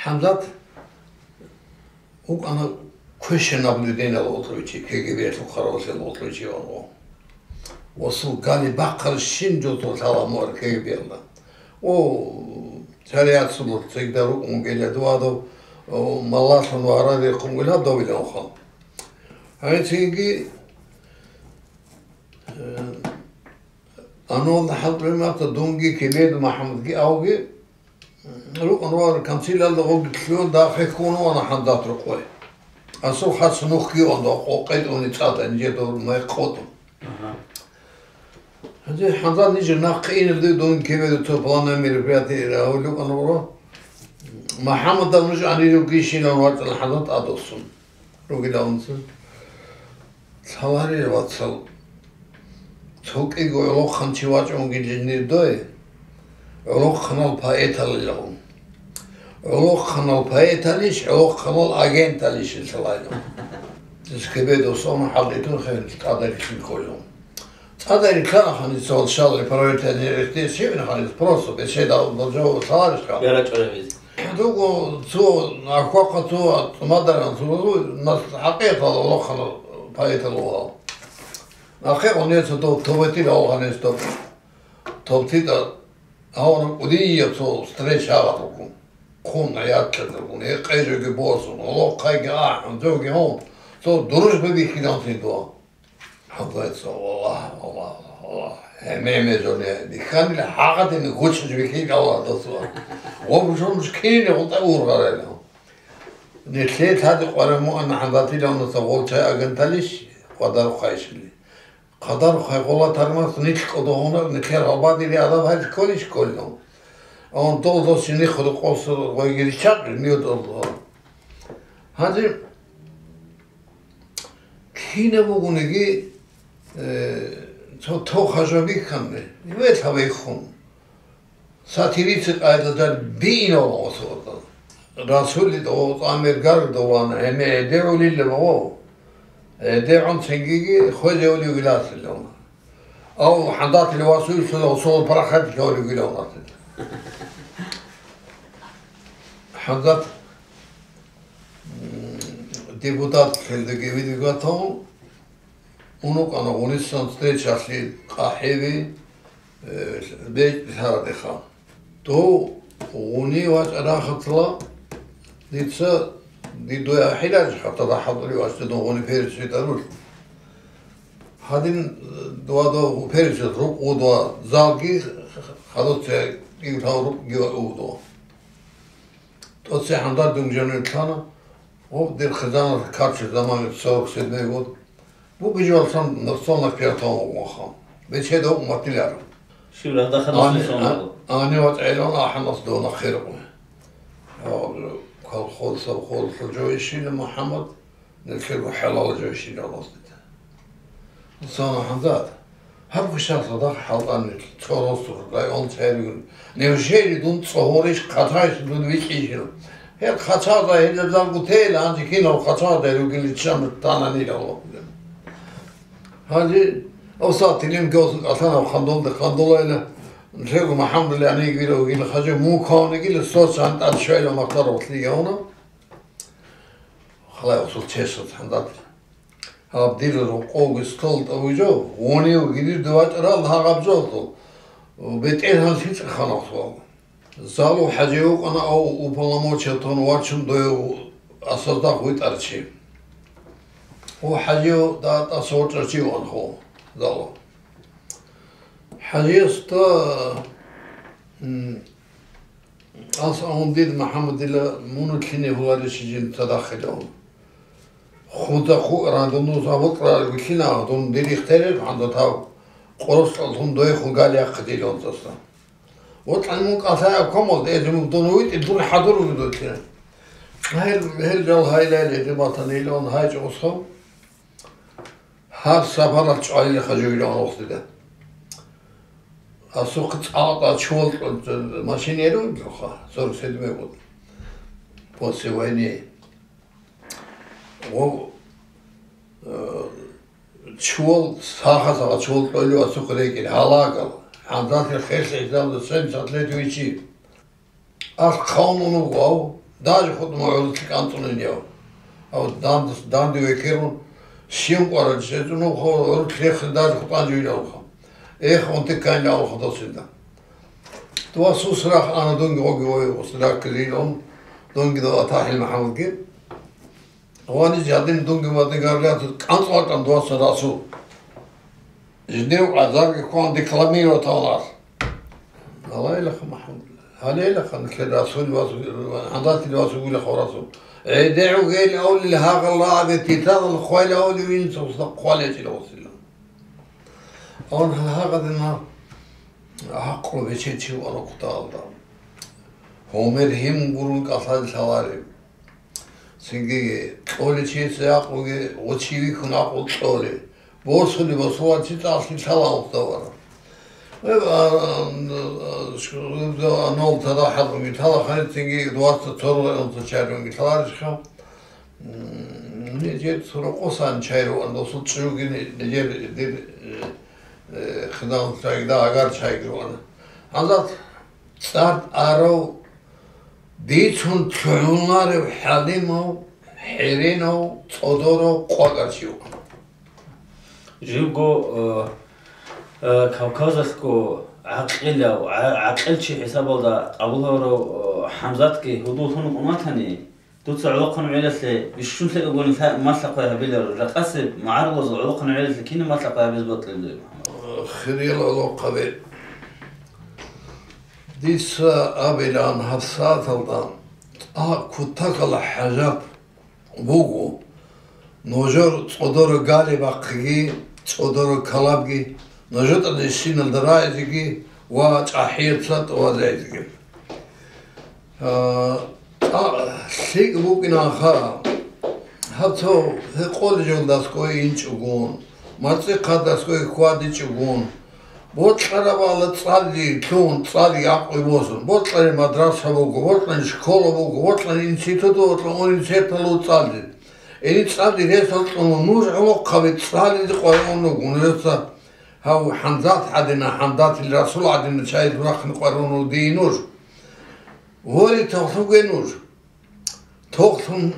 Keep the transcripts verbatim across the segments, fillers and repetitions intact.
ХӀамзат вукӀана квешаб наблюдениялъул гъоркьов чи, КГБ-лъул хъаравуллъиялъул гъоркьов чи ван. Ва сул гали бахъараб щинаб жо лъала мугӀар КГБ-ялда. О, шаригӀат сулур цогидал рукӀун геле дуадав, о, маллалъун ва гьарарихъун гула довилавха. Гьанцинги, э, Анвалда хӀалтӀуе мата дунги Кебеду МахӀамудги авги, рукъун руар канцеляралда гъоги лъугьун дахъе ккун вана ХӀамзат рукъой. Асул хас нухги ван къокъетӀуни цӀада нижер дов май къотӀун. Гьанже ХӀамзат нижер нахъе инелде дун Кебеду цо плана мероприятие рагьулев кӀана вуро. МахӀамудал нуж аниревги щилан вачӀана ХӀамзат тӀадвуссун. Ругилаунцин. Лъаларел вацал, цо кӀиго гӀолохъанчи вачӀунги жиндир дой, гӀолохъанал поэталилан. ГӀолохъанал поэталищ, гӀолохъанал агенталищ лъалайилан. Дискебедов сома хӀалдитун хӀел тӀадарилъин кколилан. ЦӀадарилъан ханисал шалли проверять не рехтес щивин ханис просто беседа должо лъаларищха. Яра чӀвалебизе. Дуго цо ахвахъа цо цӀумадаран цо нас хӀакъикъатал гӀолохъана поэтал вугьал. Нахъе гъунеца дов товбетил гьавгьанес доб. Товтида гьавна кӀудияб цо встреча гьабугун. Хъун гӀятлъадагун, гьекъей жоги босун, гӀолохъайги ахӀун, цоги гьун. Цо дружба бихьилан цин дова. ХӀабайца, валлагь, валлагь, валлагь, гьеме-гьеме жоне, дихьанила хӀагъадине гучӀ жо бихьи Аллагьдасла. Гъоб жо нуж кине гъутӀа ургъарайла. Нилъе лъади къваран муъан ХӀамзатилавнаса гъол чай аганталищ, къадар хъайшили. Къадар хъай гъола тармас нилъ кӀодогъунар, нилъер гъабадили адаб гьайз кколищ кколилан. Он долдос жиних рукъосо гъойги риччакъ, ниё долдо. Гьанже Кинаб бугониги, э, цо тохажа бихьанни, ве лъабихун. Сатирица къайдазда биинав гъосо. Расулли дов тӀамир гаргдов ван, гьеме гӀедегӀулилла вав. ГӀедегӀун цинги хвезевли виласилла. Ав хӀандатли васуйсула гъосо парахат гавли вилав насил. ХӀандат М, депутат хӀелдаги видигатун, унукъана гъунисан встречалъе къахӀеви, э, бекӀ лъарадеха. Дов гъуни вачӀарахатла дица дидуе ахӀиларищ, хӀатта дагьабули вачӀа дун гъуни перечи дарулъ. Гьадин, э, дуадав перечи рукъ вудва залги хадуце кӀигӀлъал рукъги ваудва. ТӀоцехӀан дардун жанив лъана, гъуб дир хъизанас карчи замана сорок седьмой год. Бугижавалсан национальный пиратан вугъаха. Бечедав уматилар. Шибра дахъа Ани, наслу а-, ани ватӀайлан ахӀамас дона хиркъу. Колхоз, совхоз, жо ишина МухӀаммад, нилъерго хӀалал жо ишина Аллагьас дида. Сон ХӀамзат, гьаб хъушалъа дагь хӀалтӀани цо росулъ район церигун. Неужели дун цӀогьорищ, хъатаищ дун вичӀищил? Гьеб хъатада гьелдалго тейила, гьанже кинав хъатада ругел чан тананила. Гьанже авсал тилин госун кӀалъанав хандолда хандолайла, лъего МахӀамдулла гьанигила вугила хажа мун кавнигила сос гьантӀад швейла махтар гъутлъи явна. Халай усул чешас хӀандатла. Гьаб дир рокъовги стол тӀавижав, гъунив гидир дуватӀарал гьагъаб жолдул, бетӀергьан лъицӀа ханахъ вал. Залу ХӀажи вукъана ав уполномочиятун вачун дой асаздахъ витӀарчи. О ХӀажи да тӀаса вачӀарчи ванхъо залу. ХӀажиясда, м, Ас авун дид МахӀаммадила муну кине гьуларищ жин цадахъилав. Худа хъугӀран дун забукьарал вилълъина, дун дир ихтияр гьанза тав къоросалъун дойхун галиахъе дилонцасда. Вокьанмун кӀалъаяб комалда эзумуг дун витӀи дун хӀадур вугевлъина. Гьел, гьел жал гьайлайли гъибатанилон гьайчӀо усхъав. Гьаб сапаралъ чӀвалилаха жо вилан вахтида. Асухъ цӀакъа чувал машин ярулха, сорок седьмой год. После войны. Во, э, чувал, саха-саха чувал кьолев асухъ рекӀел, гьалагал. ГӀадатил хелъ гьезда семьдесят лет вичи. Алъ хъавун вугав, Даже хутӀун гӀурулъи кӀанцӀунин яв. Гьав данде, данде векерун, щиван кӀварал чӀезун, гӀурулъ рехе даже хутӀан жуйнавха. Эх, унти кайнавха досинда. Дова сусрах ана дунги гъоги вой, усрак рилун, дунги дова ТахӀил МахӀамудги. Гъвани жадин дунги мадин гаргату кӀанцӀватӀан дова сан расул. Жидев гӀазарги хъван декламировать гьавлар. Гьалайлаха МахӀмуд, гьалайлаха нилъер Расул вас, гьандатил вас вугилаха Расул. ГӀедегӀу гел авлил гьагъал рагӀаде титанал хвайла авлил винцухъа хъвалечӀила васила. Аван гьагъадина гӀакълу беченчив арукъдалда. Гьумер гьим гурун кӀалъаде лъаларев. Цинги кьолев чиясе гӀакълуги, гъочи вихьун гӀакълу кьолев. Босулеб босулан чи цӀалъи лъала ункъдавара. Э, а, а, а, ш-, а, нол тада хӀалуги лъала хъай цинги дугьарца цо рогъе унца чай ругин лъаларищха? М, нижер цо рокъосан чай руган, досул чӀугин нижер дир, э, э, хъизан чайгда агар чайги ругана. Гьанзат цӀар арав Дицун лъугӀунарев хӀалимав, хӀеренав, цӀодорав, къвакӀар чи вукӀана. Живго, э, э, Кавказалъго гӀакъилав, гӀа-, гӀакъилчи хӀисабалда къабул гьавурав, э, ХӀамзатги гьудуллъун вукӀун ватани, дуца гӀолохъанав гӀелалъе бищун лъелагони лъа-, малъа-хъвай гьабиларо, жакъасеб магӀарулазул гӀолохъанав гӀелалъе кинаб малъа-хъвай гьабизе бокьилан дуе, МухӀаммад? Хириял гӀолохъаби. Дица абилан гьабсагӀаталда тӀагь кутакала хӀажат буго, нужер цӀодоро галибахъиги, цӀодоро калабги, нужетӀа диссиналда раизеги ва чӀахӀияца тӀувазайзеги. А, тӀа-, лъикӀ букӀинаха, гьаб цо гьекъолеб жолдасго инчӀогун, мацӀихъадасго хьвадичӀогун, бокьарабала цӀалги лъун, цӀалги гӀакъуй босун, бокьараб мадраса буго, бокьараб школа буго, бокьараб институт, бокьараб университеталъул цӀалги. Гьениб цӀалги ресалъун нуж гӀолохъаби цӀализе къваригӀун руго, нужеца гьав ХӀамзат гӀадина, ХӀамзатил Расул гӀадина чайилъун рахъине къваригӀун руго дие нуж. Гьоре, тохлъуге нуж. Тохлъун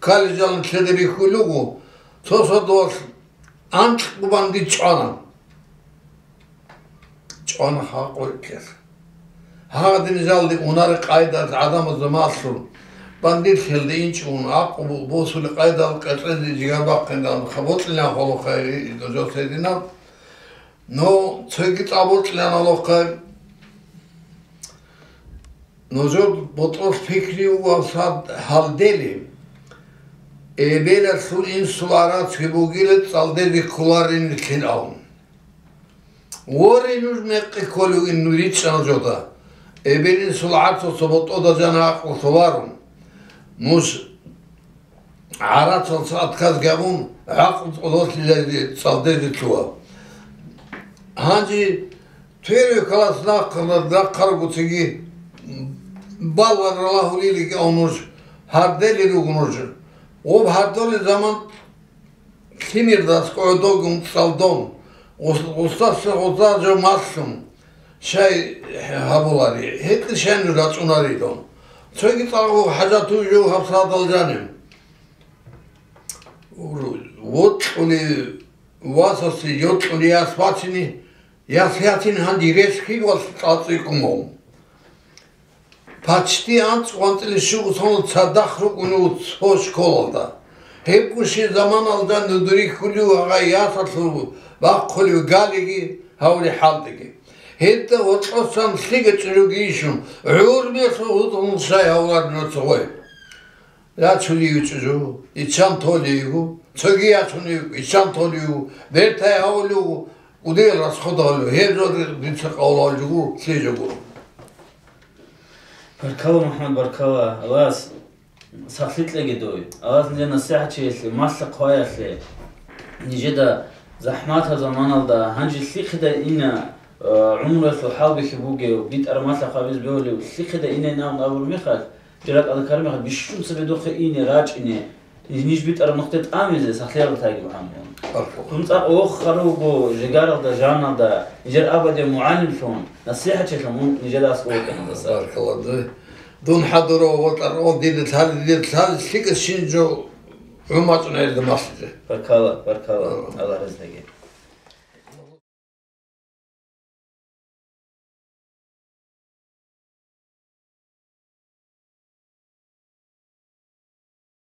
колледжалда лъеде рихьулев вуго, цо сордоялъ анкьго бандит чӀвана. ЧӀвана гьа къойкъер. Гьагъадин жалде унар къайдалъ гӀадамазда малъун, бандит лъелде инчӀун, гӀакъу босулеб къайдал къечӀезе жигар бахъиндан хабокьилан холухъай жо Сайдинаб. Но цоги цӀабокьилан алохъай. Нужер ботӀролъ пикри вугев сад гьалдели, эбелалъул инсул гӀарацги бугила цӀалдезе кколарин рилълъин абун. Воре, нуж мекъи кколевин ричӀчӀана жода, эбел-инсул гӀарцуца ботӀода жана гӀакълу лъоларун. Нуж гӀарацалца отказ гьабун, гӀакълу цӀодорлъилазе цӀалдезе лъугьа. Гьанже первый класс нахъа-, нахъарагоцинги балла ралагьулилги ав нуж, гьардели руго нуж. Гъоб гьардолел заман лъимердас кӀодогун цӀалдон, гъус-, гъусдаса гъоза жо малъун, щай гьабулари, гьетӀи щай нуж рачӀунаридун. Цоги цӀакъго хӀажатуй жо гьабсагӀатал жанив. Вокьулев васасе йокьулев яс бацани, яс ятин гьанже рес хьигвал цӀацӀикӀун вав. Пачти анцӀ-, анцӀила щуго соналъ цадахъ рукӀунев цо школалда. Гьебго щиб заманалда нудури хьулев гьагъай ясалъул бахъулев галиги гьаври хӀалтӀиги. Гьелда гьоркьосан лъига чӀужуги ишун, гӀурмиялъул гьудуллъун щай гьавуларин цогъой. Ячулев чӀужу, иччан толев йиго, цоги ячунев йиго, иччан толев йиго, бертай гьавулев йиго, кӀудиял расход гьавулев, гьеб жо дица къавлал жугу, лъе жугу. Баркала, МухӀаммад, баркала. Аллагьас сахлъи кьеги дуе. Аллагьас нижер насихӀатчиялъе, малъа-хъваялъе, нижеда захӀматаб заманалда, гьанже лъихъида ина, э, гӀумруялъул хӀалбихьи бугев, битӀараб малъа-хъвабиз бегьулев, лъихъида инайин абун абураб мехалъ, жиракъа кармехалъ бищун цебе духъе ине, рачӀине, ниж битӀараб нухде тӀамизе сахлъиялда тайги МухӀаммад. Баркала. Кун цӀакъ вохха руго жигаралда, жаналда, нижер абадияв мугӀалимлъун, насихӀатчилъун мун нижеда аскӀов вукӀиналдаса. Баркала дуе. Дун хӀадуро, ватӀар, о, дида лъали, дида лъали, лъикӀа щинжо гӀумачӀуна гьелда малъизе. Баркала, баркала, Аллагь разилъаги.